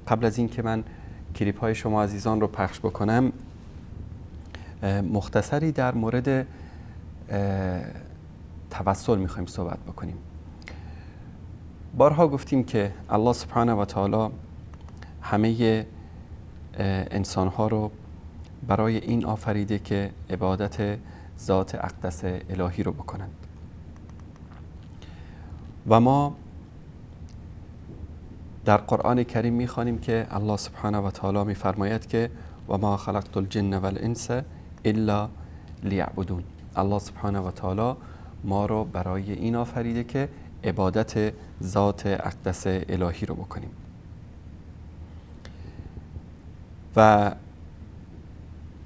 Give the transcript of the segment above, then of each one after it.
قبل از اینکه من کلیپ های شما عزیزان رو پخش بکنم، مختصری در مورد توسل میخوایم صحبت بکنیم. بارها گفتیم که الله سبحانه و تعالی همه انسانها رو برای این آفریده که عبادت ذات اقدس الهی رو بکنند و ما در قرآن کریم میخوانیم که الله سبحانه و تعالی میفرماید که و ما خلقت الجن والانس الا لیعبدون. الله سبحانه و تعالی ما رو برای این آفریده که عبادت ذات اقدس الهی رو بکنیم و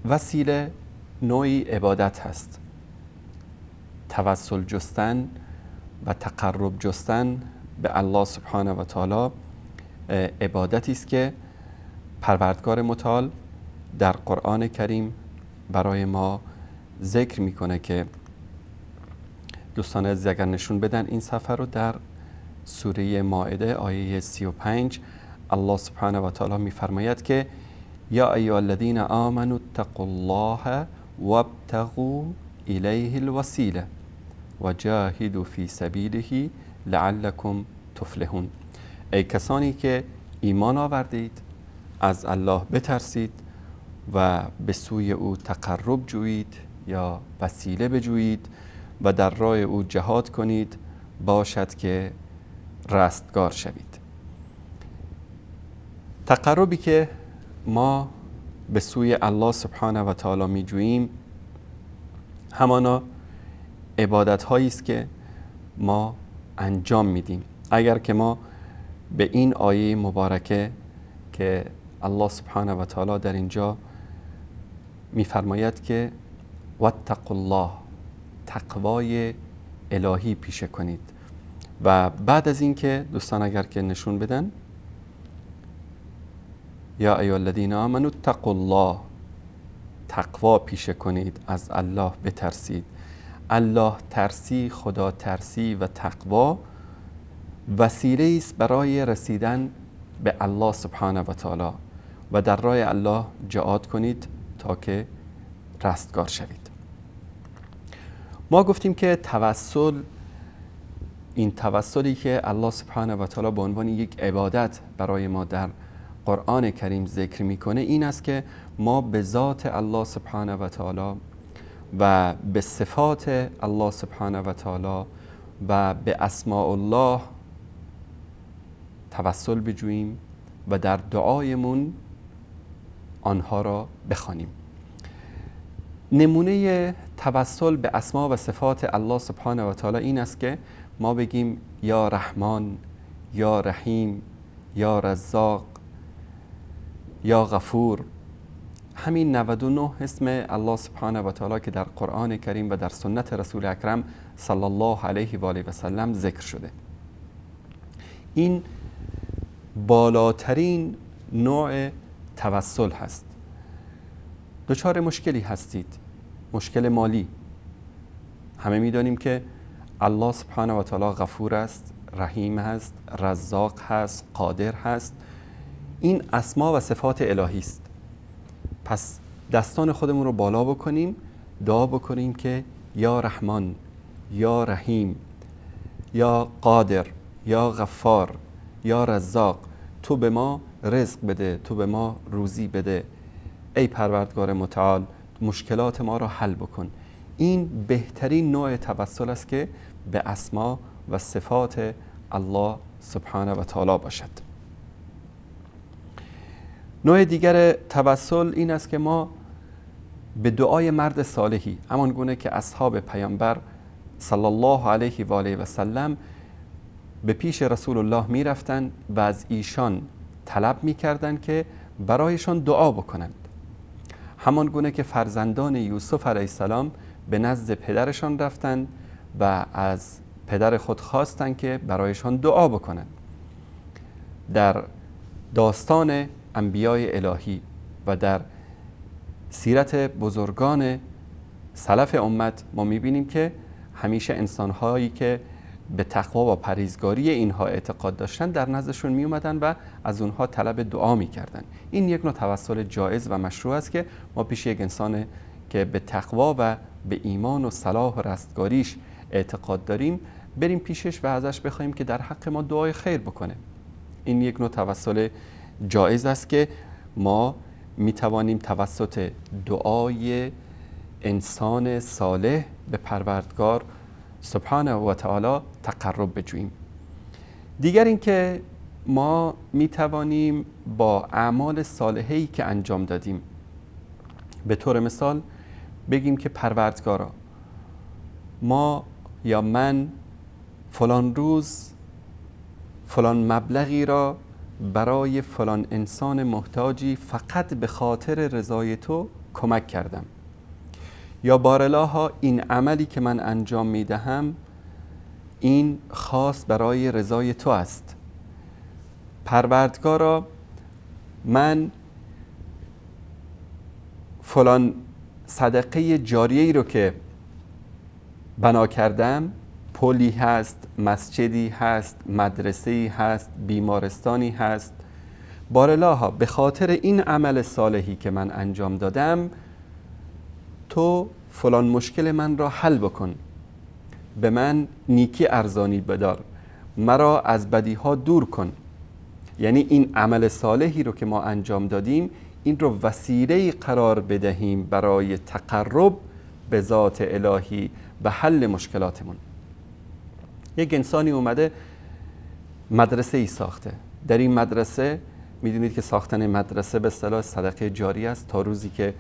وسیله نوعی عبادت هست. توسل جستن و تقرب جستن به الله سبحانه و تعالی عبادتی است که پروردگار متعال در قرآن کریم برای ما ذکر میکنه که دوستان عزیز اگر نشون بدن این صفحه رو، در سوره مائده آیه 35 الله سبحانه و تعالی میفرماید که یا ایها الذین آمنوا اتقوا الله وابتغوا الیه الوسیله وجاهدوا فی سبیله لعلکم تفلحون. ای کسانی که ایمان آوردید، از الله بترسید و به سوی او تقرب جویید یا وسیله بجویید و در راه او جهاد کنید، باشد که رستگار شوید. تقربی که ما به سوی الله سبحانه و تعالی می جوییم همانا عبادت هایی است که ما انجام میدیم. اگر که ما به این آیه مبارکه که الله سبحانه و تعالی در اینجا میفرماید که واتقوا الله، تقوای الهی پیشه کنید، و بعد از این که دوستان اگر که نشون بدن یا ایها الذین آمنوا اتقوا الله، تقوا پیشه کنید، از الله بترسید. الله ترسی، خدا ترسی و تقوا وسیله است برای رسیدن به الله سبحانه و تعالی و در راه الله جهاد کنید تا که رستگار شوید. ما گفتیم که توسل، این توسلی که الله سبحانه و تعالی به عنوان یک عبادت برای ما در قرآن کریم ذکر میکنه این است که ما به ذات الله سبحانه و تعالی و به صفات الله سبحانه و تعالی و به اسماء الله توسل بجوییم و در دعایمون آنها را بخوانیم. نمونه توسل به اسما و صفات الله سبحانه و تعالی این است که ما بگیم یا رحمان، یا رحیم، یا رزاق، یا غفور. همین 99 اسم الله سبحانه و تعالی که در قرآن کریم و در سنت رسول اکرم صلی الله علیه و آله و سلم ذکر شده. این بالاترین نوع توسل هست. دچار مشکلی هستید، مشکل مالی، همه میدانیم که الله سبحانه و تعالی غفور است، رحیم هست، رزاق هست، قادر هست. این اسما و صفات الهی است. پس دستان خودمون رو بالا بکنیم، دعا بکنیم که یا رحمان، یا رحیم، یا قادر، یا غفار، یا رزاق، تو به ما رزق بده، تو به ما روزی بده، ای پروردگار متعال مشکلات ما را حل بکن. این بهترین نوع توسل است که به اسما و صفات الله سبحانه و تعالی باشد. نوع دیگر توسل این است که ما به دعای مرد صالحی، همان گونه که اصحاب پیامبر صلی الله علیه و آله و سلم به پیش رسول الله می رفتند و از ایشان طلب می کردند که برایشان دعا بکنند، همان گونه که فرزندان یوسف علیه السلام به نزد پدرشان رفتند و از پدر خود خواستند که برایشان دعا بکنند. در داستان انبیای الهی و در سیرت بزرگان سلف امت ما میبینیم که همیشه انسانهایی که به تقوا و پرهیزگاری اینها اعتقاد داشتن در نزدشون می اومدن و از اونها طلب دعا میکردن. این یک نوع توسل جایز و مشروع است که ما پیش یک انسان که به تقوا و به ایمان و صلاح و رستگاریش اعتقاد داریم بریم پیشش و ازش بخوایم که در حق ما دعای خیر بکنه. این یک نوع توسل جایز است که ما میتوانیم توسط دعای انسان صالح به پروردگار سبحانه و تعالی تقرب بجوییم. دیگر اینکه ما میتوانیم با اعمال صالحه‌ای که انجام دادیم، به طور مثال بگیم که پروردگارا، ما یا من فلان روز فلان مبلغی را برای فلان انسان محتاجی فقط به خاطر رضای تو کمک کردم، یا بارالها این عملی که من انجام میدهم این خاص برای رضای تو است. پروردگارا، من فلان صدقه جاریه‌ای رو که بنا کردم، پلی هست، مسجدی هست، مدرسه‌ای هست، بیمارستانی هست، بارالها به خاطر این عمل صالحی که من انجام دادم تو فلان مشکل من را حل بکن، به من نیکی ارزانی بدار، مرا از بدیها دور کن. یعنی این عمل صالحی رو که ما انجام دادیم این رو وسیله‌ای قرار بدهیم برای تقرب به ذات الهی و حل مشکلاتمون. یک انسانی اومده مدرسه ای ساخته. در این مدرسه میدونید که ساختن مدرسه به اصطلاح صدقه جاری است تا روزی که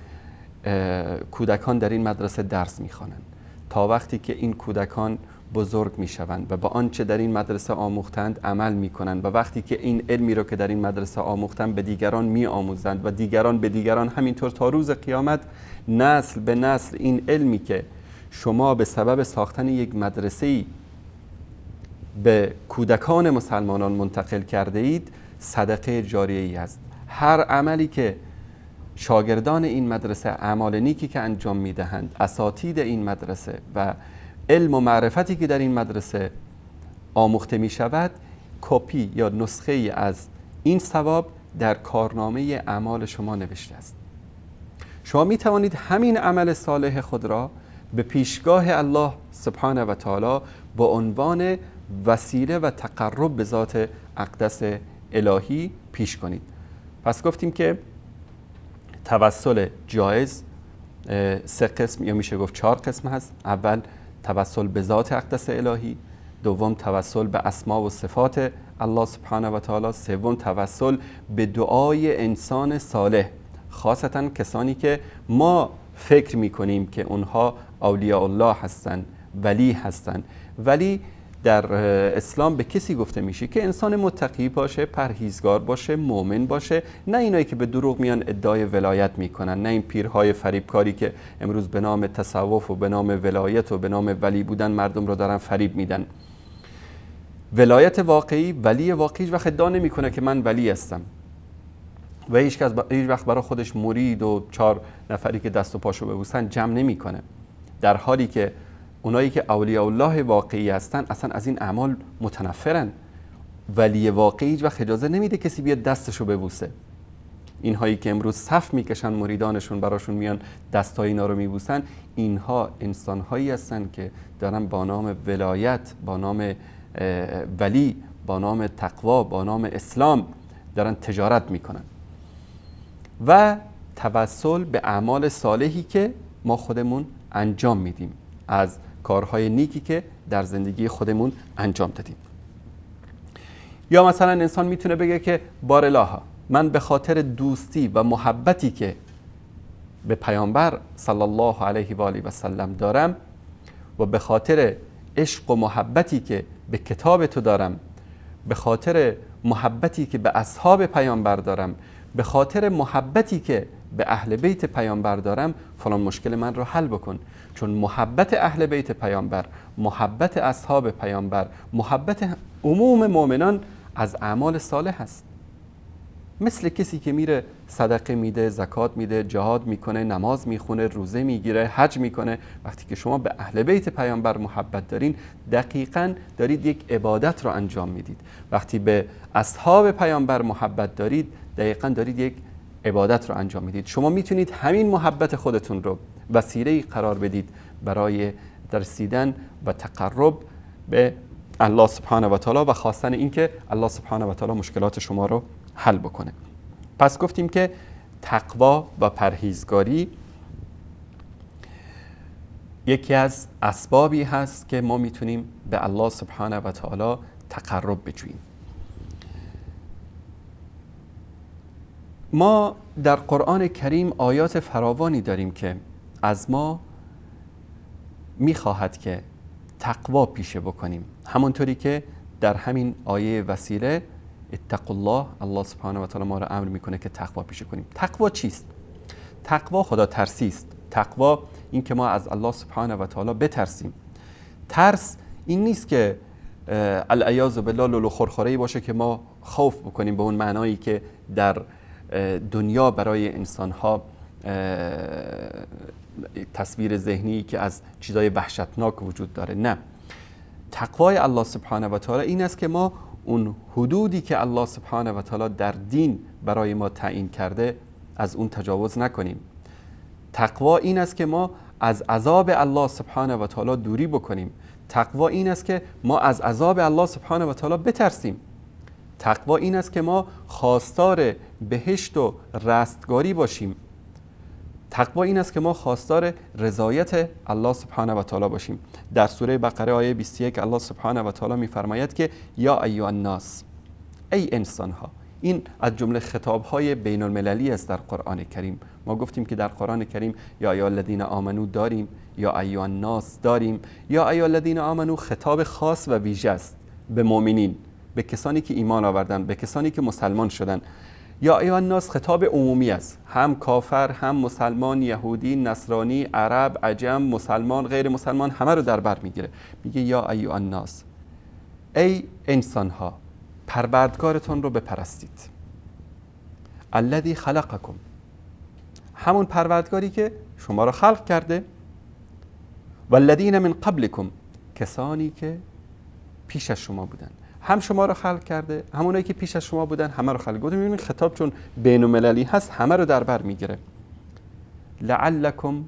کودکان در این مدرسه درس میخوانند، تا وقتی که این کودکان بزرگ میشوند و با آنچه در این مدرسه آموختند عمل میکنند و وقتی که این علمی رو که در این مدرسه آموختند به دیگران میآموزند و دیگران به دیگران، همینطور تا روز قیامت نسل به نسل این علمی که شما به سبب ساختن یک مدرسه‌ای به کودکان مسلمانان منتقل کرده اید صدقه جاریه ای است. هر عملی که شاگردان این مدرسه، اعمال نیکی که انجام میدهند، اساتید این مدرسه و علم و معرفتی که در این مدرسه آموخته می شود، کپی یا نسخه از این ثواب در کارنامه اعمال شما نوشته است. شما می توانید همین عمل صالح خود را به پیشگاه الله سبحانه و تعالی با عنوان وسیله و تقرب به ذات اقدس الهی پیش کنید. پس گفتیم که توسل جایز سه قسم یا میشه گفت 4 قسم هست. اول توسل به ذات اقدس الهی، دوم توسل به اسما و صفات الله سبحانه و تعالی، سوم توسل به دعای انسان صالح، خاصتا کسانی که ما فکر میکنیم که اونها اولیاء الله هستند، ولی هستند. ولی در اسلام به کسی گفته میشه که انسان متقی باشه، پرهیزگار باشه، مؤمن باشه، نه اینایی که به دروغ میان ادعای ولایت میکنن، نه این پیرهای فریبکاری که امروز به نام تصوف و به نام ولایت و به نام ولی بودن مردم رو دارن فریب میدن. ولایت واقعی، ولی واقعی هیچ وقت ادعا نمیکنه که من ولی هستم و هیچ کس هیچ وقت برای خودش مرید و 4 نفری که دست و پاشو ببوسن جمع نمیکنه، در حالی که اونایی که اولیاء الله واقعی هستن اصلا از این اعمال متنفرن. ولی واقعی هیچ وقت اجازه نمیده کسی بیاد دستشو ببوسه. اینهایی که امروز صف میکشن مریدانشون براشون میان دستای اینا رو میبوسن، اینها انسانهایی هستن که دارن با نام ولایت، با نام ولی، با نام تقوا، با نام اسلام دارن تجارت میکنن. و توسل به اعمال صالحی که ما خودمون انجام میدیم، از کارهای نیکی که در زندگی خودمون انجام دادیم. یا مثلا انسان میتونه بگه که بارالها من به خاطر دوستی و محبتی که به پیامبر صلی الله علیه و آله و سلم دارم و به خاطر عشق و محبتی که به کتاب تو دارم، به خاطر محبتی که به اصحاب پیامبر دارم، به خاطر محبتی که به اهل بیت پیامبر دارم، فلان مشکل من رو حل بکن. چون محبت اهل بیت پیامبر، محبت اصحاب پیامبر، محبت عموم مؤمنان از اعمال صالح است. مثل کسی که میره صدقه میده، زکات میده، جهاد میکنه، نماز میخونه، روزه میگیره، حج میکنه. وقتی که شما به اهل بیت پیامبر محبت دارین، دقیقاً دارید یک عبادت رو انجام میدید. وقتی به اصحاب پیامبر محبت دارید، دقیقاً دارید یک عبادت رو انجام میدید. شما میتونید همین محبت خودتون رو وسیله‌ای قرار بدید برای رسیدن و تقرب به الله سبحانه و تعالی و خواستن اینکه الله سبحانه و تعالی مشکلات شما رو حل بکنه. پس گفتیم که تقوا و پرهیزگاری یکی از اسبابی هست که ما میتونیم به الله سبحانه و تعالی تقرب بجوییم. ما در قرآن کریم آیات فراوانی داریم که از ما میخواهد که تقوا پیشه بکنیم، همونطوری که در همین آیه وسیله اتقوا الله، الله سبحانه و تعالی ما را امر میکنه که تقوا پیشه کنیم. تقوا چیست؟ تقوا خدا ترسی است. تقوا این که ما از الله سبحانه و تعالی بترسیم. ترس این نیست که العیاذ بالله لولو خورخوره‌ای باشه که ما خوف بکنیم به اون معنایی که در دنیا برای انسانها تصویر ذهنی که از چیزای وحشتناک وجود داره. نه، تقوای الله سبحانه و تعالی این است که ما اون حدودی که الله سبحانه و تعالی در دین برای ما تعیین کرده از اون تجاوز نکنیم. تقوا این است که ما از عذاب الله سبحانه و تعالی دوری بکنیم. تقوا این است که ما از عذاب الله سبحانه و تعالی بترسیم. تقوا این است که ما خواستار بهشت و رستگاری باشیم. تقوا این است که ما خواستار رضایت الله سبحانه و تعالی باشیم. در سوره بقره آیه 21 الله سبحانه و تعالی می‌فرماید که یا ایها الناس، ای انسانها. این از جمله خطاب‌های بین المللی است در قرآن کریم. ما گفتیم که در قرآن کریم یا ایها الذین آمنو داریم، یا ایها الناس داریم. یا ایها الذین آمنو خطاب خاص و ویژه است به مؤمنین، به کسانی که ایمان آوردن، به کسانی که مسلمان شدن. یا ایها الناس خطاب عمومی است، هم کافر، هم مسلمان، یهودی، نصرانی، عرب، عجم، مسلمان، غیر مسلمان، همه رو در بر میگیره. میگه یا ایها الناس، ای انسانها، پروردگارتون رو بپرستید. الذی خلقکم، همون پروردگاری که شما رو خلق کرده. والذین من قبلکم، کسانی که پیش از شما بودن. هم شما رو خلق کرده، همونایی که پیش از شما بودن همه رو خلق کرده. می‌بینید خطاب چون بین‌المللی هست همه رو در بر میگیره. لعلکم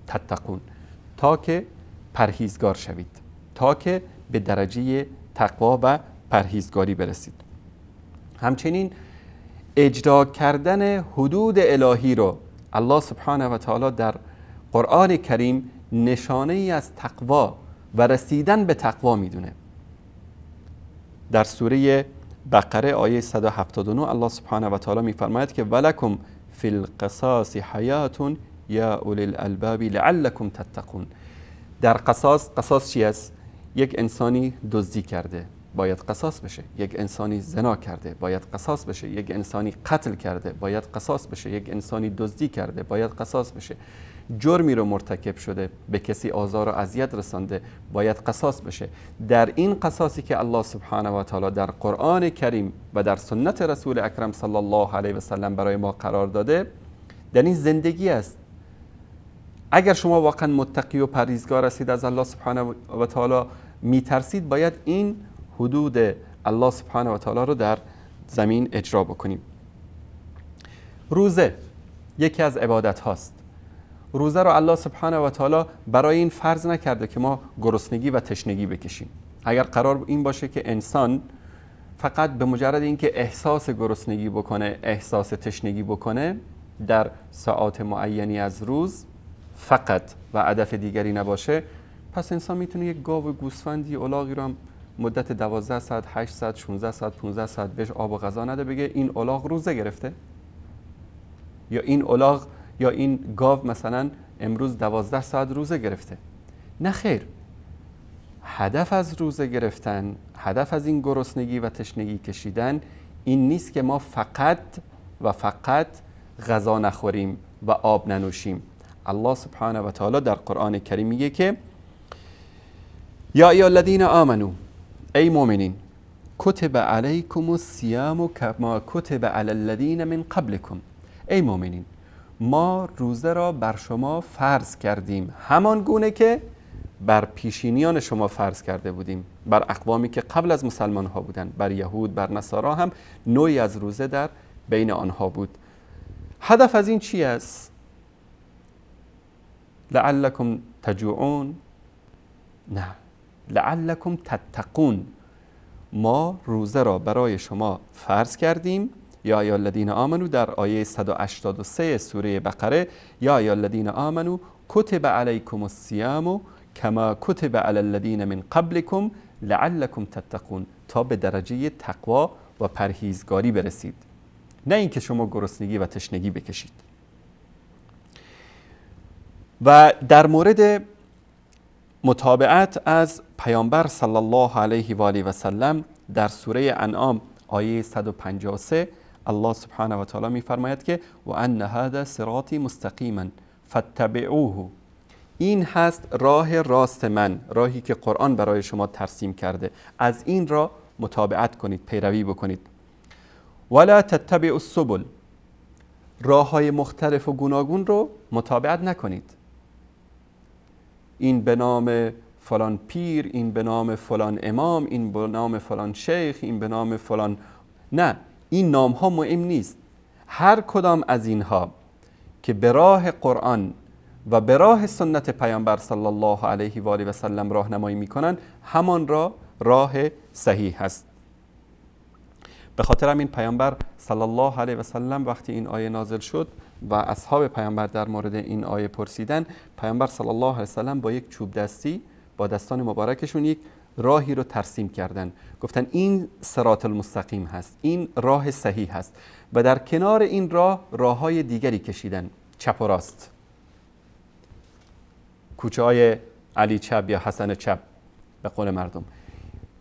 تتقون، تا که پرهیزگار شوید، تا که به درجه تقوا و پرهیزگاری برسید. همچنین اجرا کردن حدود الهی رو الله سبحانه و تعالی در قرآن کریم نشانه ای از تقوا و رسیدن به تقوا میدونه. در سوره بقره آیه 179 الله سبحانه و تعالی میفرماید که ولکم فی القصاص حیات یا اولی الالباب لعلکم تتقون. در قصاص، قصاص چی است؟ یک انسانی دزدی کرده باید قصاص بشه، یک انسانی زنا کرده باید قصاص بشه، یک انسانی قتل کرده باید قصاص بشه، یک انسانی دزدی کرده باید قصاص بشه، جرمی رو مرتکب شده، به کسی آزار و اذیت رسانده باید قصاص بشه. در این قصاصی که الله سبحانه و تعالی در قرآن کریم و در سنت رسول اکرم صلی الله علیه و سلم برای ما قرار داده، در این زندگی است. اگر شما واقعا متقی و پرهیزگار هستید، از الله سبحانه و تعالی میترسید، باید این حدود الله سبحانه و تعالی رو در زمین اجرا بکنیم. روزه یکی از عبادت هاست. روزه رو الله سبحانه و تعالی برای این فرض نکرده که ما گرسنگی و تشنگی بکشیم. اگر قرار این باشه که انسان فقط به مجرد اینکه احساس گرسنگی بکنه، احساس تشنگی بکنه در ساعات معینی از روز فقط و هدف دیگری نباشه، پس انسان میتونه یک گاو و گوسفندی، الاغی رو هم مدت 12 ساعت، 8 ساعت، 16 ساعت، 15 ساعت بهش آب و غذا نده، بگه این الاغ روزه گرفته، یا این الاغ یا این گاو مثلا امروز 12 ساعت روزه گرفته. نه خیر، هدف از روزه گرفتن، هدف از این گرسنگی و تشنگی کشیدن این نیست که ما فقط و فقط غذا نخوریم و آب ننوشیم. الله سبحانه و تعالی در قرآن کریم میگه که یا ایها الذین آمنو، ای مؤمنین، کتب علیکم الصیام کما کتب علی الذین من قبلکم. ای مؤمنین، ما روزه را بر شما فرض کردیم همان گونه که بر پیشینیان شما فرض کرده بودیم، بر اقوامی که قبل از مسلمان ها بودند، بر یهود، بر نصارا هم نوعی از روزه در بین آنها بود. هدف از این چی است؟ لعلکم تجوعون؟ نه، لعلکم تتقون. ما روزه را برای شما فرض کردیم. یا ایها الذین آمنو در آیه 183 سوره بقره، یا ایها الذین آمنو کتب علیکم الصیام کما کتب علی الذین من قبلکم لعلکم تتقون، تا به درجه تقوا و پرهیزگاری برسید، نه اینکه شما گرسنگی و تشنگی بکشید. و در مورد متابعت از پیامبر صلی الله علیه و آله و سلم در سوره انعام آیه 153 الله سبحانه و تعالی می‌فرماید که و ان هذا صراطی مستقیما فاتبعوه. این هست راه راست من، راهی که قرآن برای شما ترسیم کرده، از این را متابعت کنید، پیروی بکنید. ولا تتبعوا السبل، راه‌های مختلف و گوناگون رو متابعت نکنید. این به نام فلان پیر، این به نام فلان امام، این به نام فلان شیخ، این به نام فلان، نه، این نام ها مهم نیست. هر کدام از اینها که به راه قرآن و به راه سنت پیامبر صلی الله علیه و آله و سلم راهنمایی میکنن، همان را راه صحیح هست. به خاطر همین پیامبر صلی الله علیه و سلم وقتی این آیه نازل شد و اصحاب پیامبر در مورد این آیه پرسیدن، پیامبر صلی الله علیه و سلم با یک چوب دستی، با دستان مبارکشون یک راهی رو ترسیم کردن، گفتن این صراط المستقیم هست، این راه صحیح هست، و در کنار این راه راه‌های دیگری کشیدن، چپ و راست، کوچه های علی چپ یا حسن چپ به قول مردم.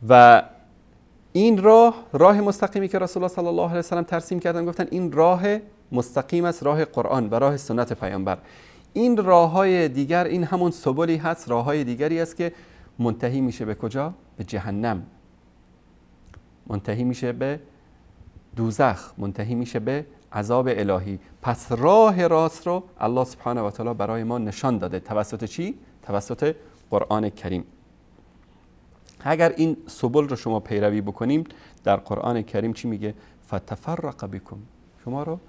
و این راه، راه مستقیمی که رسول الله صلی الله علیه و سلم ترسیم کردن، گفتن این راه مستقیم است، راه قرآن و راه سنت پیامبر. این راه‌های دیگر، این همون سبلی هست، راه‌های دیگری است که منتهی میشه به کجا؟ به جهنم، منتهی میشه به دوزخ، منتهی میشه به عذاب الهی. پس راه راست رو الله سبحانه و تعالی برای ما نشان داده. توسط چی؟ توسط قرآن کریم. اگر این سبل رو شما پیروی بکنیم، در قرآن کریم چی میگه؟ فتفرق بکم، شما رو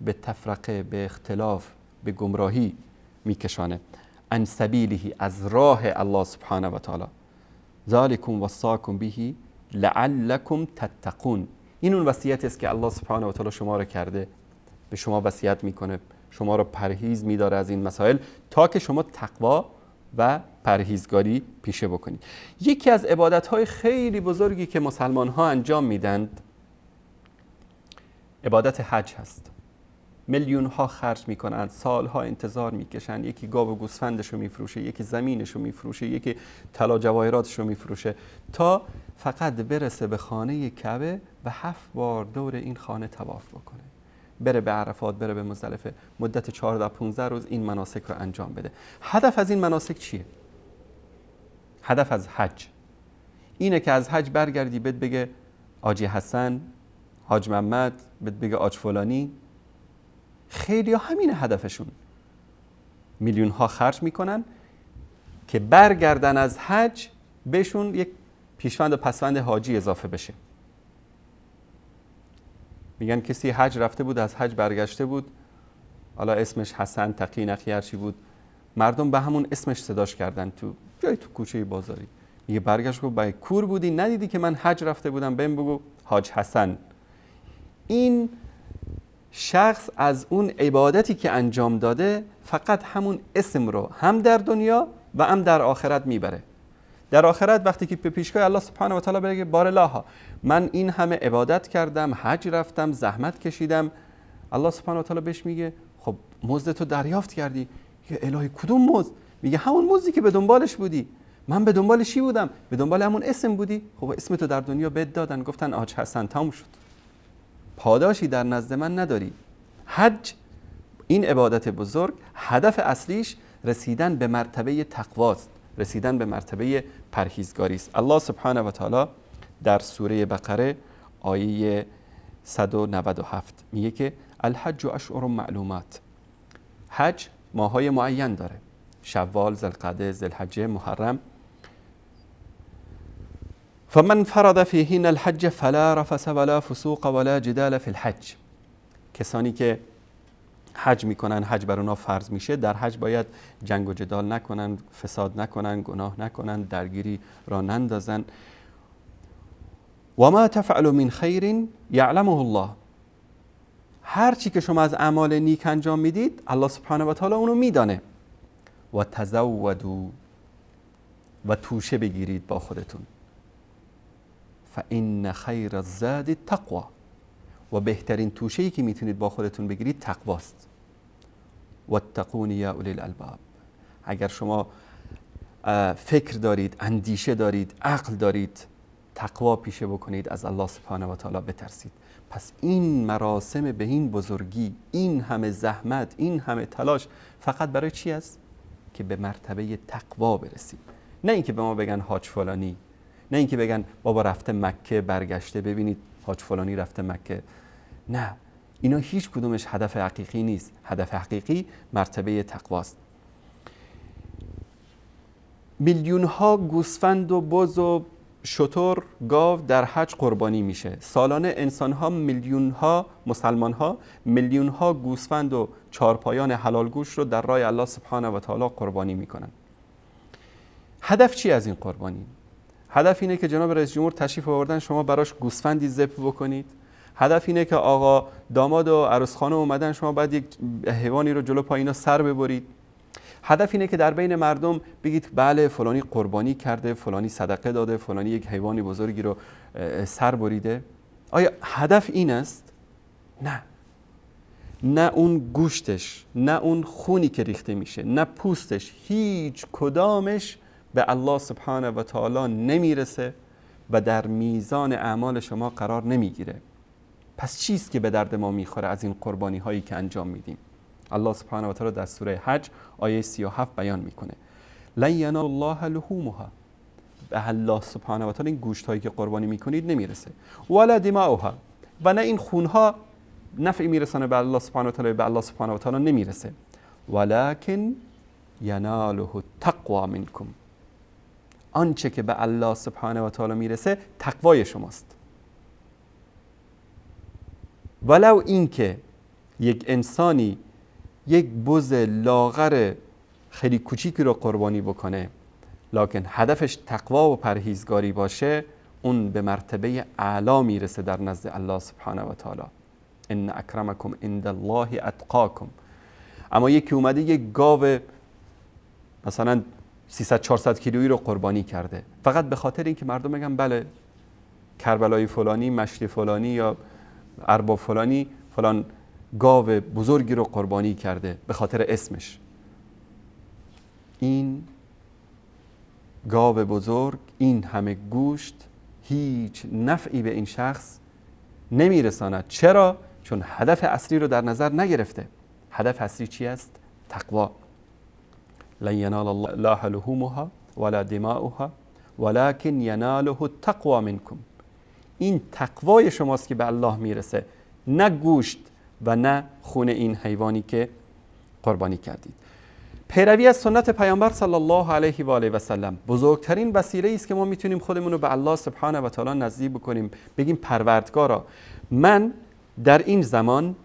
به تفرقه، به اختلاف، به گمراهی میکشانه. عن سبیله، از راه الله سبحانه و تعالی. ذالکم وصاکم به لعلکم تتقون. این اون وصیت است که الله سبحانه و تعالی شما رو کرده، به شما وصیت میکنه، شما رو پرهیز میداره از این مسائل تا که شما تقوا و پرهیزگاری پیشه بکنید. یکی از عبادت‌های خیلی بزرگی که مسلمان‌ها انجام میدند عبادت حج هست. میلیون ها خرج میکنند، سالها انتظار میکشند، یکی گاو و گوسفندشو میفروشه، یکی زمینشو میفروشه، یکی طلا جواهراتشو میفروشه تا فقط برسه به خانه کعبه و 7 بار دور این خانه طواف بکنه، بره به عرفات، بره به مزدلفه، مدت 14-15 روز این مناسک رو انجام بده. هدف از این مناسک چیه؟ هدف از حج اینه که از حج برگردی بهت بگه حاجی حسن، حاج محمد، بهت بگه حاج فلانی. خیلی ها همین هدفشون، میلیون ها خرج میکنن که برگردن از حج بهشون یک پیشوند و پسوند حاجی اضافه بشه. میگن کسی حج رفته بود، از حج برگشته بود، حالا اسمش حسن، تقی، نقی، هرچی بود، مردم به همون اسمش صداش کردن تو جای تو کوچه بازاری. میگه برگشت گفت بای کور بودی ندیدی که من حج رفته بودم، بهم بگو حاج حسن. این شخص از اون عبادتی که انجام داده فقط همون اسم رو هم در دنیا و هم در آخرت میبره. در آخرت وقتی که به پیشگاه الله سبحانه و تعالی بگه بارالله من این همه عبادت کردم، حج رفتم، زحمت کشیدم، الله سبحانه و تعالی بهش میگه خب مزد تو دریافت کردی. میگه الهی کدوم مزد؟ میگه همون مزدی که به دنبالش بودی. من به دنبال چی بودم؟ به دنبال همون اسم بودی. خب اسم تو در دنیا بهت دادن، گفتن حاج حسن، تموم شد، پاداشی در نزد من نداری. حج این عبادت بزرگ هدف اصلیش رسیدن به مرتبه تقواست، رسیدن به مرتبه پرهیزگاری است. الله سبحانه و تعالی در سوره بقره آیه 197 میگه که الحج اشهر معلومات. حج ماهای معین داره، شوال، ذوالقعده، ذوالحجه، محرم. فمن فرض فیهن الحج فلا رفث ولا فسوق ولا جدال فی الحج. کسانی که حج میکنن، حج بر اونا فرض میشه، در حج باید جنگ و جدال نکنن، فساد نکنن، گناه نکنن، درگیری را نندازن. و ما تفعل من خیر یعلمه الله. هر چی که شما از اعمال نیک انجام میدید الله سبحانه و تعالی اونو میدانه. و تزودوا، و توشه بگیرید با خودتون. فان خیر الزاد التقوی. و بهترین توشه‌ای که میتونید با خودتون بگیرید تقواست. واتقون یا اولی الالباب. اگر شما فکر دارید، اندیشه دارید، عقل دارید، تقوا پیشه بکنید، از الله سبحانه و تعالی بترسید. پس این مراسم به این بزرگی، این همه زحمت، این همه تلاش فقط برای چی است؟ که به مرتبه تقوا برسیم. نه اینکه به ما بگن حاج فلانی، نه اینکه بگن بابا رفته مکه برگشته، ببینید حاج فلانی رفته مکه. نه، اینا هیچ کدومش هدف حقیقی نیست. هدف حقیقی مرتبه تقواست. میلیون ها گوسفند و بز و شتر، گاو در حج قربانی میشه. سالانه انسان ها، میلیون ها مسلمان ها، میلیون ها گوسفند و چارپایان حلال گوش رو در راه الله سبحانه و تعالی قربانی میکنن. هدف چی از این قربانی؟ هدف اینه که جناب رئیس جمهور تشریف آوردن، شما براش گوسفندی ذبح بکنید. هدف اینه که آقا داماد و عروس خانم اومدن، شما باید یک حیوانی رو جلو پای اینا سر ببرید. هدف اینه که در بین مردم بگید بله فلانی قربانی کرده، فلانی صدقه داده، فلانی یک حیوانی بزرگی رو سر بریده. آیا هدف این است؟ نه. نه اون گوشتش، نه اون خونی که ریخته میشه، نه پوستش، هیچ کدامش به الله سبحانه و تعالی نمیرسه و در میزان اعمال شما قرار نمیگیره. پس چیست که به درد ما میخوره از این قربانی هایی که انجام میدیم؟ الله سبحانه و تعالی در سوره حج آیه 37 بیان میکنه لن ینال الله لحومها. به الله سبحانه و تعالی این گوشت هایی که قربانی میکنید نمیرسه، ولا دماؤها، و نه این خونها نفعی میرسانه به الله سبحانه و تعالی، به الله سبحانه و تعالی نمیرسه. ولکن یناله التقوی منکم. آنچه که به الله سبحانه و تعالی میرسه تقوای شماست. ولو اینکه یک انسانی یک بز لاغر خیلی کوچیکی رو قربانی بکنه، لکن هدفش تقوا و پرهیزگاری باشه، اون به مرتبه اعلی میرسه در نزد الله سبحانه و تعالی. ان اکرمکم عند الله اتقاکم. اما یکی اومده یک گاو مثلا 300-400 کیلویی رو قربانی کرده، فقط به خاطر اینکه مردم بگن بله کربلای فلانی، مشتی فلانی یا ارباب فلانی فلان گاو بزرگی رو قربانی کرده، به خاطر اسمش. این گاو بزرگ، این همه گوشت هیچ نفعی به این شخص نمیرساند. چرا؟ چون هدف اصلی رو در نظر نگرفته. هدف اصلی چی است؟ تقوا. لن ینال الله لحومها ولا دماؤها ولكن یناله التقوی منکم. این تقوای شماست که به الله میرسه، نه گوشت و نه خون این حیوانی که قربانی کردید. پیروی از سنت پیامبر صلی الله علیه و آله و سلم بزرگترین وسیله است که ما میتونیم خودمون رو به الله سبحانه و تعالی نزدیک بکنیم، بگیم پروردگارا من در این زمان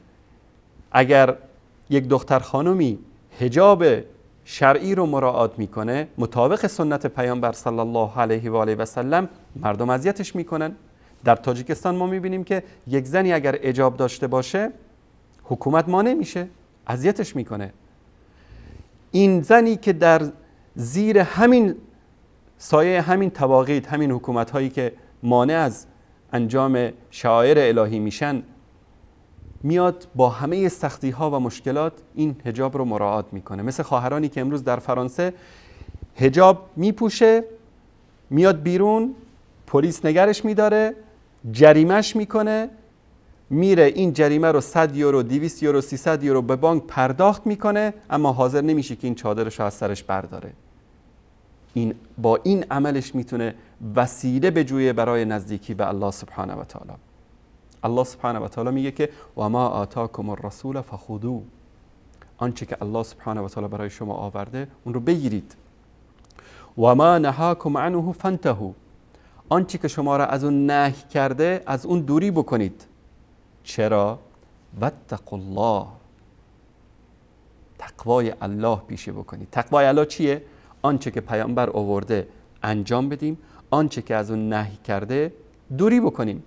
اگر یک دختر خانمی حجاب شرعی رو مراعات میکنه مطابق سنت پیامبر صلی الله علیه و آله و سلم، مردم اذیتش میکنن. در تاجیکستان ما میبینیم که یک زنی اگر حجاب داشته باشه حکومت مانع میشه، اذیتش میکنه. این زنی که در زیر همین سایه همین طواغیت، همین حکومت هایی که مانع از انجام شعائر الهی میشن، میاد با همه سختی ها و مشکلات این حجاب رو مراعات میکنه. مثل خواهرانی که امروز در فرانسه حجاب میپوشه، میاد بیرون، پلیس نگرش میداره، جریمش میکنه، میره این جریمه رو 100 یورو، 200 یورو، 300 یورو به بانک پرداخت میکنه، اما حاضر نمیشه که این چادرش رو از سرش برداره. این با این عملش میتونه وسیله بجویه برای نزدیکی به الله سبحانه و تعالی. الله سبحانه و تعالی میگه که و ما آتاکم الرسول فخذوه، آنچه که الله سبحانه و تعالی برای شما آورده اون رو بگیرید. و ما نهاکم عنه فانتهوا، آنچه که شما را از اون نهی کرده از اون دوری بکنید. چرا؟ واتقوا الله، تقوای الله پیشه بکنید. تقوای الله چیه؟ آنچه که پیامبر آورده انجام بدیم، آنچه که از اون نهی کرده دوری بکنیم.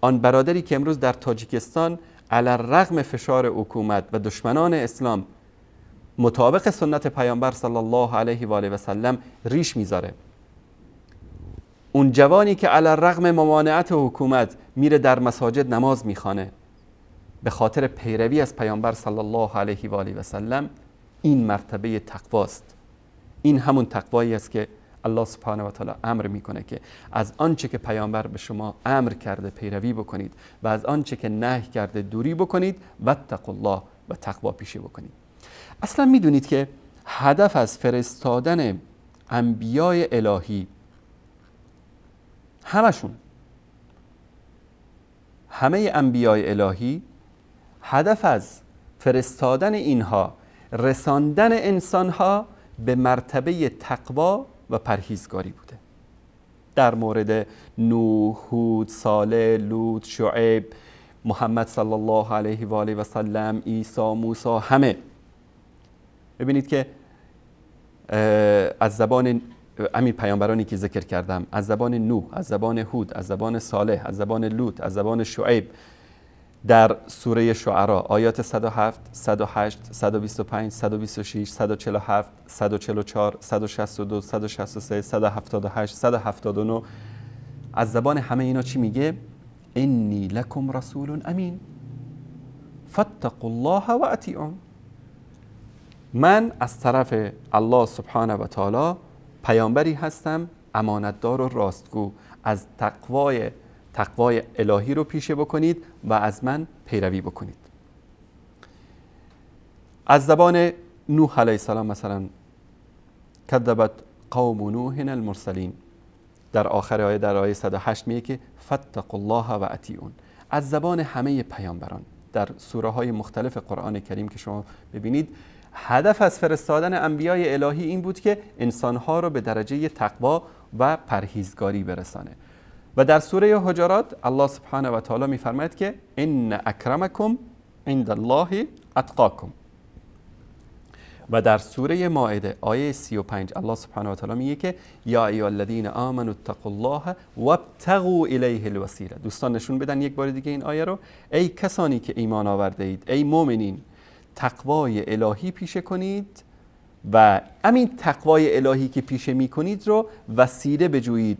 آن برادری که امروز در تاجیکستان علی رغم فشار حکومت و دشمنان اسلام مطابق سنت پیامبر صلی الله علیه و آله و سلم ریش میذاره، اون جوانی که علی رغم ممانعت حکومت میره در مساجد نماز میخوانه به خاطر پیروی از پیامبر صلی الله علیه و آله و سلم، این مرتبه تقواست. این همون تقوایی است که الله سبحانه و تعالی امر میکنه که از آنچه که پیامبر به شما امر کرده پیروی بکنید و از آنچه که نهی کرده دوری بکنید. واتقوا الله، و تقوا پیشه بکنید. اصلا میدونید که هدف از فرستادن انبیای الهی همشون، همه انبیای الهی، هدف از فرستادن اینها رساندن انسانها به مرتبه تقوا و پرهیزگاری بوده. در مورد نوح، هود، صالح، لوط، شعیب، محمد صلی الله علیه و آله و سلم، عیسی، موسی، همه. ببینید که از زبان همین پیامبرانی که ذکر کردم، از زبان نوح، از زبان هود، از زبان صالح، از زبان لوط، از زبان شعیب، در سوره شعرا آیات 107، 108، 125، 126، 147، 144، 162، 163، 178، 179، از زبان همه اینا چی میگه؟ انی لکم رسول امین فاتقوا الله و اطیعون. من از طرف الله سبحانه و تعالی پیامبری هستم امانتدار و راستگو، از تقوای الهی رو پیشه بکنید و از من پیروی بکنید. از زبان نوح علیه السلام مثلا کذبت قوم نوح المرسلین، در آخر آیه در آیه 108 میگه که فاتقوا الله و اطیعون. از زبان همه پیامبران در سوره های مختلف قرآن کریم که شما ببینید، هدف از فرستادن انبیای الهی این بود که انسانها رو به درجه تقوا و پرهیزگاری برسانه. و در سوره حجرات الله سبحانه و تعالی میفرماید که ان اکرمکم عند الله اتقاکم. و در سوره مائده آیه 35 الله سبحانه و تعالی میگه که یا ایها الذین آمنوا اتقوا الله وابتغوا الیه الوسیله. دوستان نشون بدن یک بار دیگه این آیه رو. ای کسانی که ایمان آورده اید، ای مؤمنین، تقوای الهی پیشه کنید و همین تقوای الهی که پیشه میکنید رو وسیله بجویید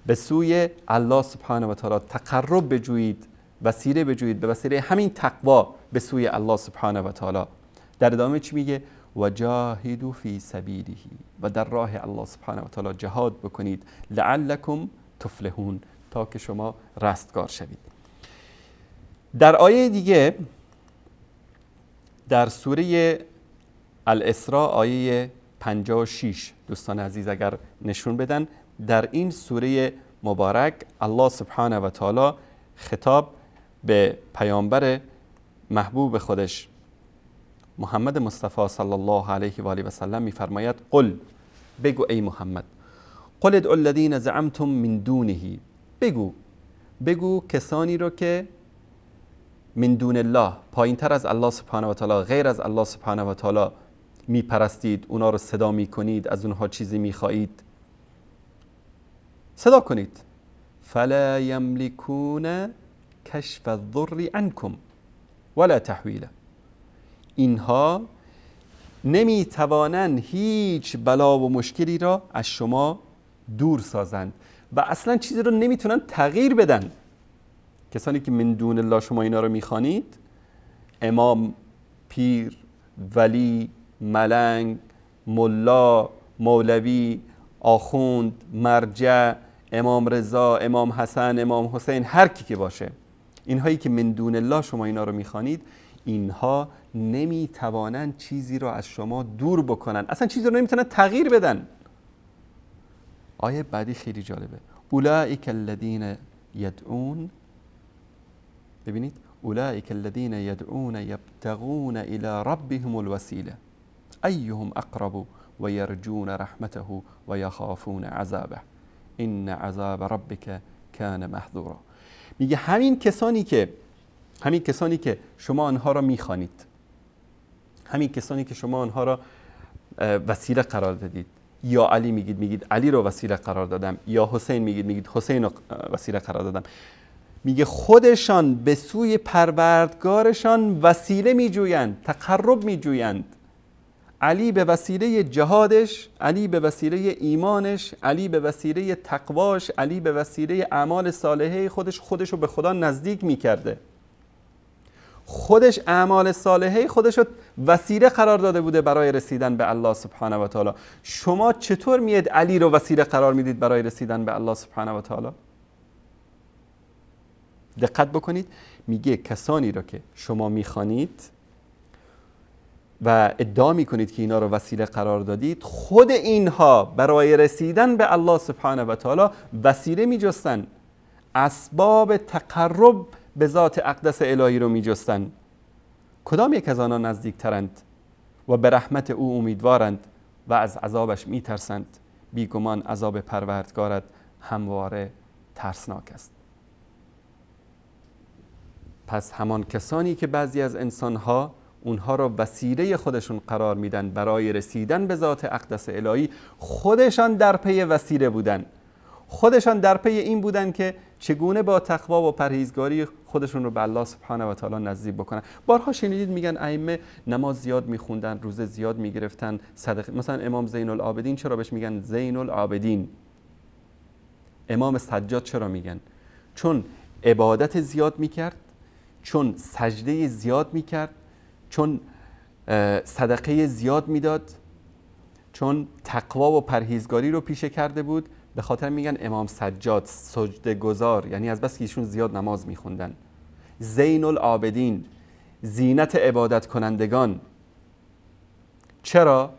به سوی الله سبحانه و تعالی، تقرب بجویید، وسیله بجویید به وسیله همین تقوا به سوی الله سبحانه و تعالی. در ادامه چی میگه؟ و جاهدوا فی سبیله، و در راه الله سبحانه و تعالی جهاد بکنید، لعلکم تفلحون، تا که شما رستگار شوید. در آیه دیگه در سوره الاسراء آیه 56 دوستان عزیز اگر نشون بدن، در این سوره مبارک الله سبحانه و تعالی خطاب به پیامبر محبوب خودش محمد مصطفی صلی الله علیه و آله و سلم میفرماید قل، بگو ای محمد، قل ادعوا الذین زعمتم من دونه، بگو کسانی رو که من دون الله، پایین تر از الله سبحانه و تعالی، غیر از الله سبحانه و تعالی میپرستید، اونا رو صدا میکنید، از اونها چیزی میخواهید، صدا کنید. فلا یملکون کشف الضر عنکم ولا تحویلا، اینها نمیتوانند هیچ بلا و مشکلی را از شما دور سازند و اصلا چیزی رو نمیتونن تغییر بدن. کسانی که من دون الله شما اینا رو میخوانید، امام، پیر، ولی، ملنگ، ملا، مولوی، آخوند، مرجع، امام رضا، امام حسن، امام حسین، هر کی که باشه، اینهایی که من دون الله شما اینا رو میخوانید، اینها نمیتوانند چیزی رو از شما دور بکنن، اصلا چیزی رو نمیتونن تغییر بدن. آیه بعدی خیلی جالبه، اولئک الذین یدعون، ببینید، اولئک الذین یدعون یبتغون الی ربهم الوسیله ایهم اقرب و یرجون رحمته و یخافون عذابه ان عذاب ربک کان محذورا. میگه همین کسانی که شما آنها را میخوانید، همین کسانی که شما آنها را وسیله قرار دادید، یا علی میگید، میگید علی رو وسیله قرار دادم، یا حسین میگید، میگید حسین رو وسیله قرار دادم، میگه خودشان به سوی پروردگارشان وسیله میجویند، تقرب میجویند. علی به وسیله جهادش، علی به وسیله ایمانش، علی به وسیله تقواش، علی به وسیله اعمال صالحه خودش، خودش رو به خدا نزدیک میکرده. خودش اعمال صالحه خودش رو وسیله قرار داده بوده برای رسیدن به الله سبحانه و تعالی. شما چطور میاد علی رو وسیله قرار میدید برای رسیدن به الله سبحانه و تعالی؟ دقت بکنید، میگه کسانی رو که شما میخوانید و ادعا میکنید که اینا رو وسیله قرار دادید، خود اینها برای رسیدن به الله سبحانه و تعالی وسیله میجستن، اسباب تقرب به ذات اقدس الهی رو میجستن. کدام یک از آنها نزدیکترند و به رحمت او امیدوارند و از عذابش میترسند؟ بیگمان عذاب پروردگارت همواره ترسناک است. پس همان کسانی که بعضی از انسانها اونها را وسیله خودشون قرار میدن برای رسیدن به ذات اقدس الهی، خودشان در پی وسیله بودن، خودشان در پی این بودن که چگونه با تقوا و پرهیزگاری خودشون رو به الله سبحانه و تعالی نزدیک بکنن. بارها شنیدید میگن ائمه نماز زیاد میخوندن، روزه زیاد میگرفتن، صدقه. مثلا امام زین العابدین چرا بهش میگن زین العابدین؟ امام سجاد چرا میگن؟ چون عبادت زیاد میکرد، چون سجده زیاد میکرد، چون صدقه زیاد میداد، چون تقوا و پرهیزگاری رو پیشه کرده بود. به خاطر میگن امام سجاد سجده گذار، یعنی از بس که ایشون زیاد نماز میخوندن. زین العابدین، زینت عبادت کنندگان. چرا؟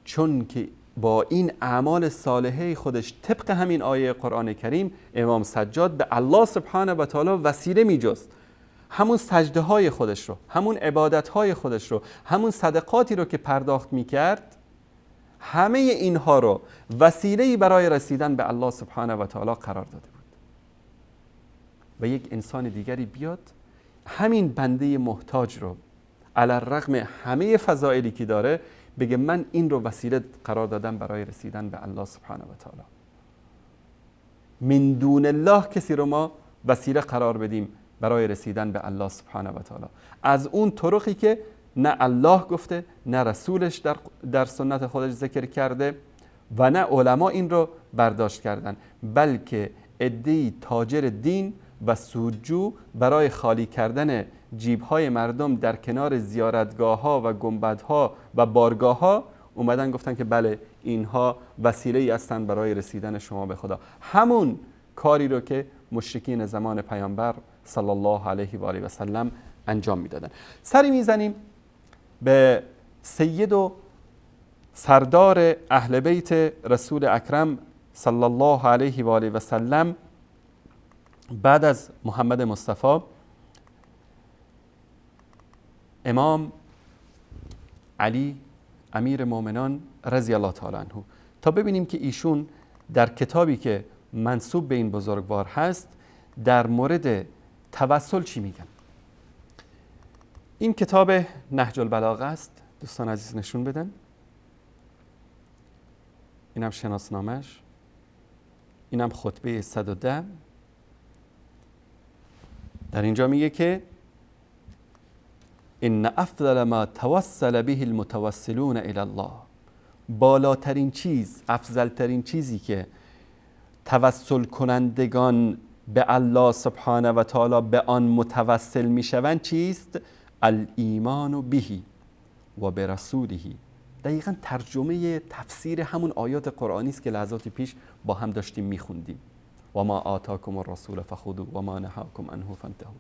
چون که با این اعمال صالحه خودش طبق همین آیه قرآن کریم امام سجاد به الله سبحانه و تعالی وسیله میجست. همون سجده های خودش رو، همون عبادت های خودش رو، همون صدقاتی رو که پرداخت میکرد، همه اینها رو وسیله‌ای برای رسیدن به الله سبحانه و تعالی قرار داده بود. و یک انسان دیگری بیاد همین بنده محتاج رو علی الرغم همه فضائلی که داره بگه من این رو وسیله قرار دادم برای رسیدن به الله سبحانه و تعالی. من دون الله کسی رو ما وسیله قرار بدیم برای رسیدن به الله سبحانه و تعالی، از اون طرقی که نه الله گفته، نه رسولش در سنت خودش ذکر کرده و نه علما این رو برداشت کردن، بلکه عده‌ای تاجر دین و سودجو برای خالی کردن جیب‌های مردم در کنار زیارتگاه‌ها و گنبدها و بارگاه‌ها اومدن گفتن که بله اینها وسیله‌ای هستند برای رسیدن شما به خدا. همون کاری رو که مشرکین زمان پیامبر صلی الله علیه و آله و سلم انجام میدادن. سری میزنیم به سید و سردار اهل بیت رسول اکرم صلی الله علیه و آله و سلم بعد از محمد مصطفی، امام علی امیر مؤمنان رضی الله تعالی عنه، تا ببینیم که ایشون در کتابی که منسوب به این بزرگوار هست در مورد توسل چی میگن. این کتاب نهج البلاغه است، دوستان عزیز نشون بدن. اینم شناسنامش، اینم خطبه 110. در اینجا میگه که ان افضل ما توسل به المتوسلون الی الله، بالاترین چیز، افضلترین چیزی که توسل کنندگان به الله سبحانه و تعالی به آن متوسل میشوند چیست؟ الایمان بهی و برسوله. دقیقا ترجمه تفسیر همون آیات قرآنی است که لحظاتی پیش با هم داشتیم میخوندیم. و ما آتاکم الرسول فخذوا و ما نهاکم عنه فانتهوا.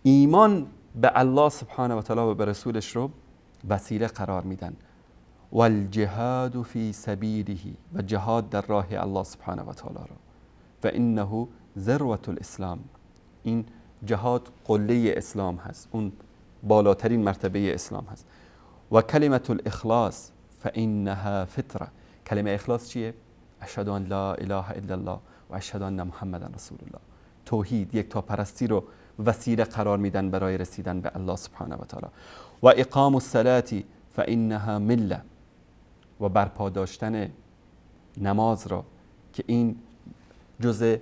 ایمان به الله سبحانه و تعالی و به رسولش رو وسیله قرار میدن. والجهاد فی سبیله، و جهاد در راه الله سبحانه و تعالی رو. فانه ذروة الاسلام، این جهاد قله اسلام هست، اون بالاترین مرتبه اسلام هست. و کلمة الاخلاص فانها فطره. کلمه اخلاص چیه؟ اشهد ان لا اله الا الله و اشهد ان محمدا رسول الله. توحید، یکتاپرستی رو وسیله قرار میدن برای رسیدن به الله سبحانه و تعالی. و اقام الصلاة فانها مله، و برپا داشتن نماز را که این جزء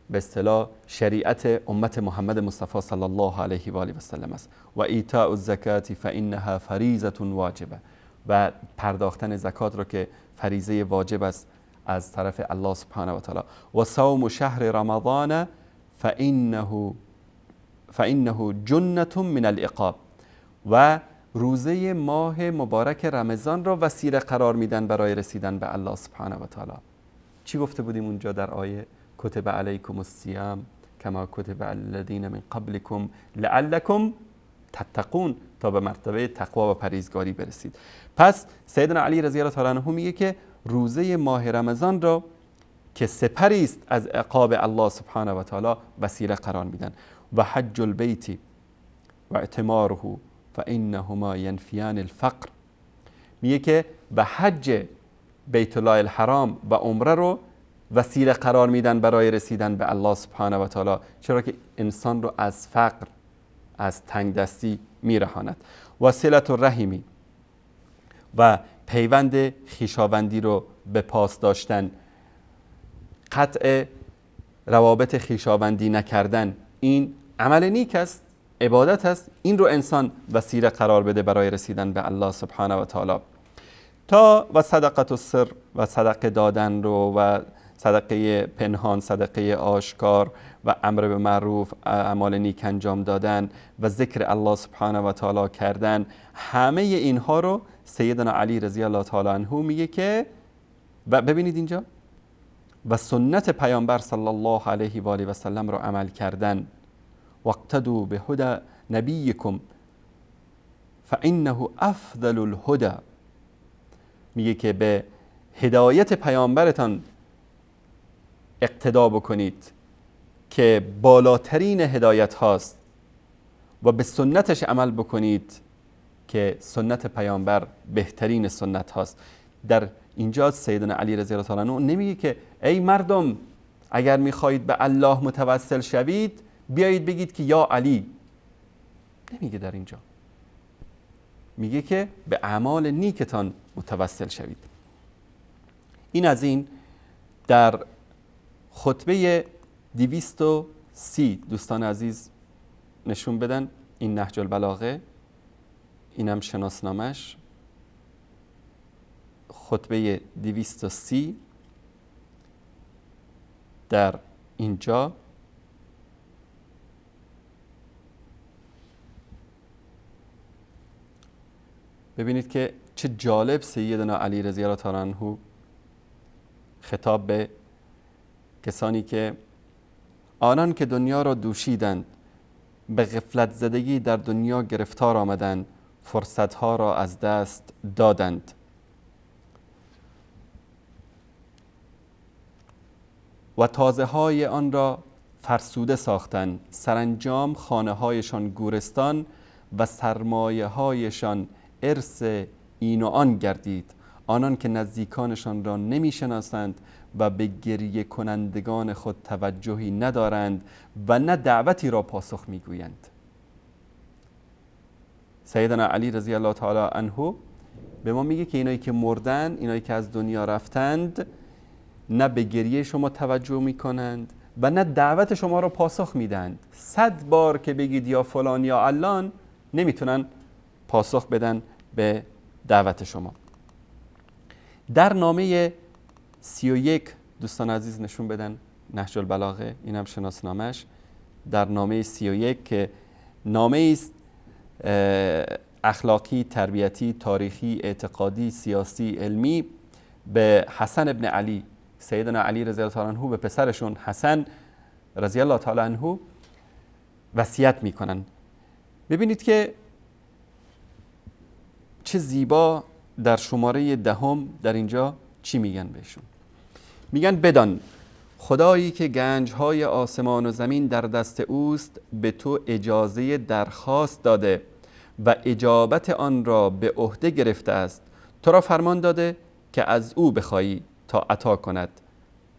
به اصطلاح شریعت امت محمد مصطفی صلی الله علیه و آله و سلم است. و ایتاء الزکاة فانها فریضة واجبه، و پرداختن زکات را که فریضه واجب است از طرف الله سبحانه و تعالی. و صوم شهر رمضان فانه جنة من العقاب، و روزه ماه مبارک رمضان را وسیله قرار میدن برای رسیدن به الله سبحانه و تعالی. چی گفته بودیم اونجا در آیه؟ کتب علیکم الصیام کما کتب علی الذین من قبلکم لعلکم تتقون، تا به مرتبه تقوا و پرهیزگاری برسید. پس سیدنا علی رضی الله تعالی عنه میگه که روزه ماه رمضان را که سپری است از عقاب الله سبحانه و تعالی وسیله قرار میدن. و حج البیت و اعتماره فانهما ینفیان الفقر، میگه که به حج بیت الله الحرام و عمره رو وسیله قرار میدن برای رسیدن به الله سبحانه و تعالی، چرا که انسان رو از فقر، از تنگ دستی میرهاند. و صلة الرحمی، و پیوند خویشاوندی رو به پاس داشتن، قطع روابط خویشاوندی نکردن، این عمل نیک است، عبادت است، این رو انسان وسیله قرار بده برای رسیدن به الله سبحانه و تعالی. تا و صدقة السر، و صدقه دادن رو، و صدقه پنهان، صدقه آشکار، و امر به معروف، اعمال نیک انجام دادن و ذکر الله سبحانه و تعالی کردن، همه اینها رو سیدنا علی رضی الله تعالی عنه میگه که و ببینید اینجا و سنت پیامبر صلی الله علیه و آله و سلم رو عمل کردن. واقتدوا بهدی نبیکم فانه افضل الهدی، میگه که به هدایت پیامبرتان اقتدا بکنید که بالاترین هدایت هاست، و به سنتش عمل بکنید که سنت پیامبر بهترین سنت هاست. در اینجا سیدنا علی رضی الله تعالی عنه نمیگه که ای مردم اگر میخواهید به الله متوسل شوید بیایید بگید که یا علی، نمیگه. در اینجا میگه که به اعمال نیکتان متوسل شوید. این از این. در خطبه 230 دوستان عزیز نشون بدن این نهج البلاغه، اینم شناسنامش، خطبه 230 در اینجا ببینید که چه جالب سیدنا علی رضی الله تعالی عنه خطاب به کسانی که آنان که دنیا را دوشیدند، به غفلت زدگی در دنیا گرفتار آمدند، فرصتها را از دست دادند. و تازه های آن را فرسوده ساختند، سرانجام خانه هایشان گورستان و سرمایه هایشان ارث این و آن گردید. آنان که نزدیکانشان را نمی شناسند و به گریه کنندگان خود توجهی ندارند و نه دعوتی را پاسخ می گویند. سیدنا علی رضی الله تعالی عنه به ما میگه که اینایی که مردن، اینایی که از دنیا رفتند، نه به گریه شما توجه میکنند و نه دعوت شما را پاسخ میدند. 100 بار که بگید یا فلان یا علان، نمیتونن پاسخ بدن به دعوت شما. در نامه 31 دوستان عزیز نشون بدن نهج البلاغه، اینم شناسنامش. در نامه 31 که نامه است اخلاقی، تربیتی، تاریخی، اعتقادی، سیاسی، علمی، به حسن ابن علی سیدنا علی رضی الله تعالی عنه به پسرشون حسن رضی الله تعالی عنه وصیت میکنن. ببینید که چه زیبا در شماره 10 در اینجا چی میگن بهشون. میگن بدان خدایی که گنجهای آسمان و زمین در دست اوست به تو اجازه درخواست داده و اجابت آن را به عهده گرفته است. تو را فرمان داده که از او بخواهی تا عطا کند،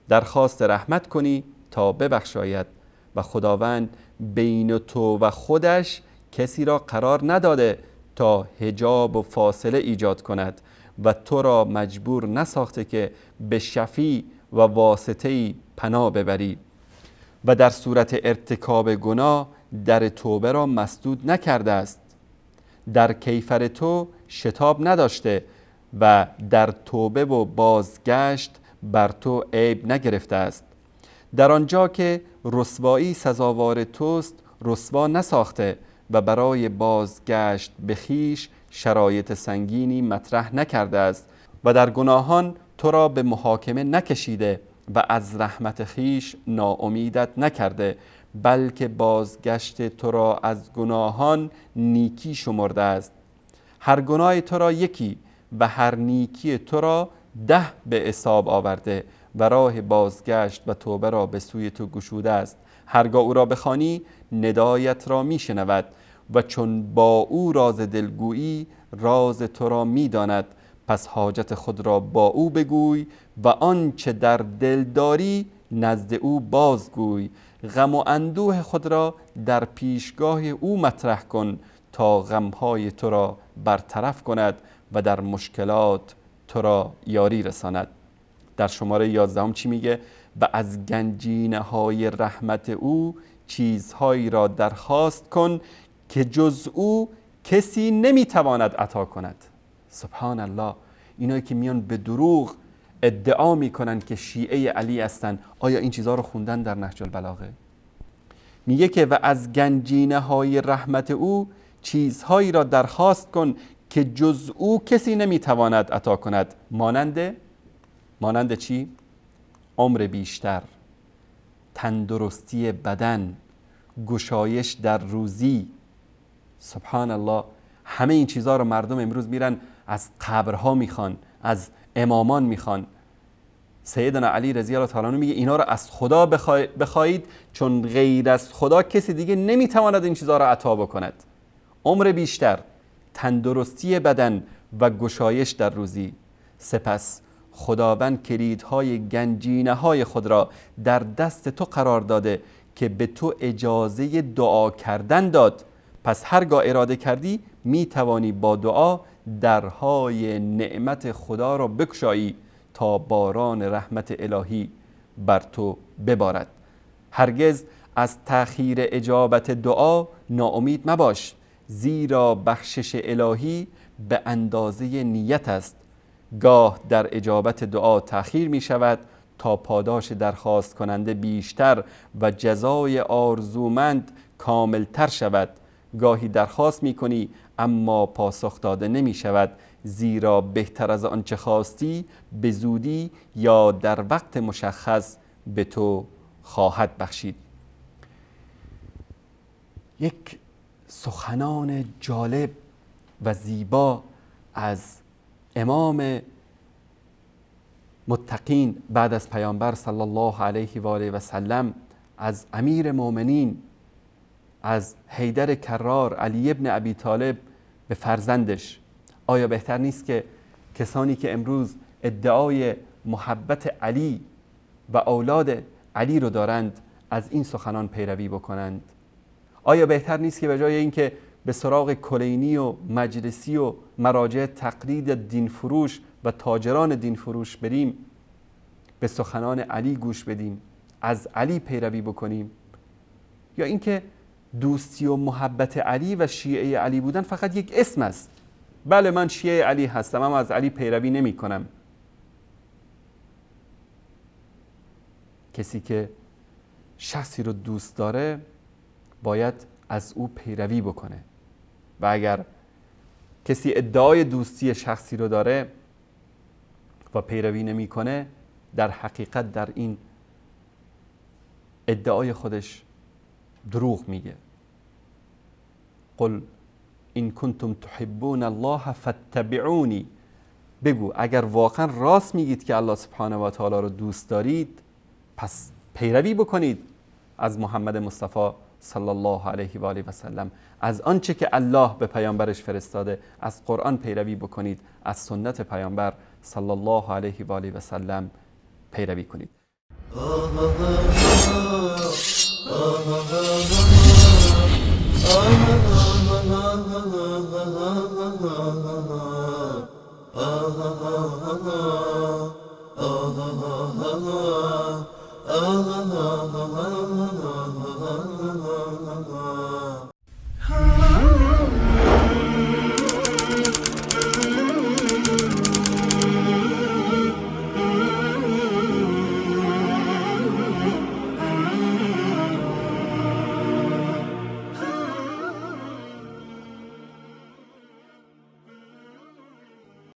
درخواست رحمت کنی تا ببخشاید و خداوند بین تو و خودش کسی را قرار نداده تا حجاب و فاصله ایجاد کند و تو را مجبور نساخته که به شفیع و واسطه‌ای پناه ببری و در صورت ارتکاب گناه در توبه را مسدود نکرده است. در کیفر تو شتاب نداشته و در توبه و بازگشت بر تو عیب نگرفته است. در آنجا که رسوایی سزاوار توست رسوا نساخته و برای بازگشت به خویش شرایط سنگینی مطرح نکرده است و در گناهان تو را به محاکمه نکشیده و از رحمت خویش ناامیدت نکرده، بلکه بازگشت تو را از گناهان نیکی شمرده است. هر گناه تو را یکی و هر نیکی تو را 10 به حساب آورده و راه بازگشت و توبه را به سوی تو گشوده است. هرگاه او را بخوانی ندایت را میشنود و چون با او راز دلگویی راز تو را میداند. پس حاجت خود را با او بگوی و آنچه در دل داری نزد او بازگوی. غم و اندوه خود را در پیشگاه او مطرح کن تا غمهای تو را برطرف کند و در مشکلات تو را یاری رساند. در شماره 11 چی میگه؟ و از گنجینه های رحمت او چیزهایی را درخواست کن که جز او کسی نمیتواند عطا کند. سبحان الله. اینایی که میان به دروغ ادعا میکنن که شیعه علی هستن، آیا این چیزها رو خوندن در نهج البلاغه؟ میگه که و از گنجینه های رحمت او چیزهایی را درخواست کن که جز او کسی نمیتواند عطا کند. مانند چی؟ عمر بیشتر، تندرستی بدن، گشایش در روزی. سبحان الله. همه این چیزها رو مردم امروز میرن از قبرها میخوان، از امامان میخوان. سیدنا علی رضی الله تعالی عنه میگه اینا رو از خدا بخواهید، چون غیر از خدا کسی دیگه نمیتواند این چیزها رو عطا بکند. عمر بیشتر، تندرستی بدن و گشایش در روزی. سپس خداوند کلیدهای گنجینه های خود را در دست تو قرار داده که به تو اجازه دعا کردن داد. پس هرگاه اراده کردی می توانی با دعا درهای نعمت خدا را بگشایی تا باران رحمت الهی بر تو ببارد. هرگز از تأخیر اجابت دعا ناامید مباش، زیرا بخشش الهی به اندازه نیت است. گاه در اجابت دعا تأخیر می شود تا پاداش درخواست کننده بیشتر و جزای آرزومند کاملتر شود. گاهی درخواست می کنی اما پاسخ داده نمی شود، زیرا بهتر از آنچه خواستی به زودی یا در وقت مشخص به تو خواهد بخشید. یک سخنان جالب و زیبا از امام متقین بعد از پیامبر صلی الله علیه و آله و سلم، از امیر مؤمنین، از حیدر کرار علی ابن ابی طالب به فرزندش. آیا بهتر نیست که کسانی که امروز ادعای محبت علی و اولاد علی رو دارند از این سخنان پیروی بکنند؟ آیا بهتر نیست که به جای اینکه به سراغ کلینی و مجلسی و مراجع تقلید دین فروش و تاجران دین فروش بریم، به سخنان علی گوش بدیم، از علی پیروی بکنیم؟ یا اینکه دوستی و محبت علی و شیعه علی بودن فقط یک اسم است؟ بله من شیعه علی هستم اما از علی پیروی نمی کنم. کسی که شخصی رو دوست داره باید از او پیروی بکنه و اگر کسی ادعای دوستی شخصی رو داره و پیروی نمیکنه، در حقیقت در این ادعای خودش دروغ میگه. قل این کنتم تحبون الله فاتبعونی، بگو اگر واقعا راست میگید که الله سبحانه و تعالی رو دوست دارید، پس پیروی بکنید از محمد مصطفی صلی الله علیه و آله و سلم، از آنچه که الله به پیامبرش فرستاده، از قرآن پیروی بکنید، از سنت پیامبر صلی الله علیه و آله و سلم پیروی کنید.